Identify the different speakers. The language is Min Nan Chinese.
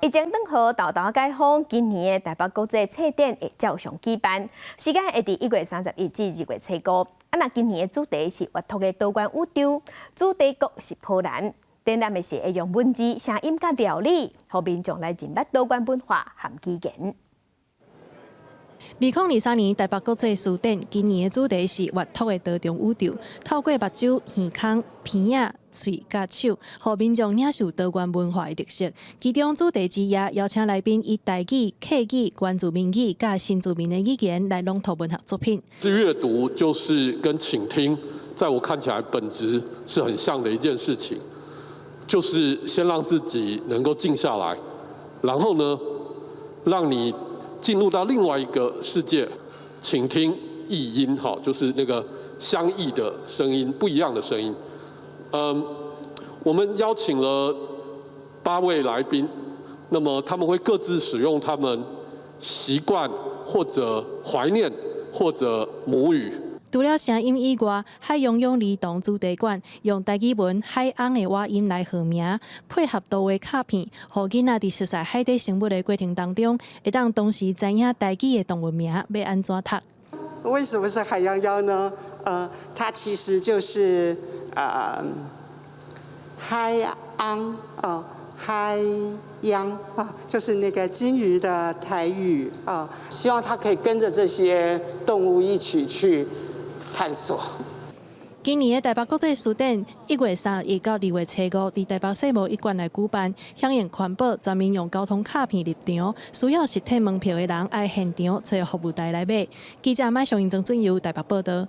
Speaker 1: 疫情轉好，豆豆解封，今年的台北國際冊展會照常舉辦，時間會佇1月31至2月初5。啊，若今年的主題是閱讀的多元宇宙，主題國是波蘭。展覽的是會用文字、聲音佮料理，予民眾來認捌多元文化和語言。
Speaker 2: 2023年台北國際書展今年的主題是閱讀的多重宇宙，透過目睭、耳孔、鼻仔、喙佮手，予民眾領受多元文化的特色。其中主題之夜，邀請來賓以台語、客語、原住民語佮新住民的語言來朗讀文學作品。
Speaker 3: 閱讀就是跟傾聽，在我看起來本質是很像的一件事情，就是先讓自己能夠靜下來，然後呢，讓你進入到另外一個世界，傾聽異音，哈，就是那個相異的聲音，不一樣的聲音。我們邀請了八位來賓，那麼他們會各自使用他們習慣或者懷念或者母語。
Speaker 2: 除了聲音以外，海洋洋兒童主題館用台語文海翁的倚音來號名，配合圖畫卡片，予囡仔佇熟悉海底生物的過程當中，會當同時知影台語的動物名欲按怎讀。
Speaker 4: 為什麼是海洋洋呢？它其實就是海翁哦，海洋啊，就是那個鯨魚的台語啊。
Speaker 5: 希望它可以跟着這些動物一起去探索。
Speaker 2: 今年的台北國際書展1月31到2月初5，佇台北世貿一館來舉辦，響應環保，全面用交通卡片入場，需要實體門票的人愛現場揣服務台來買。記者麥尚英、曾俊佑台北報道。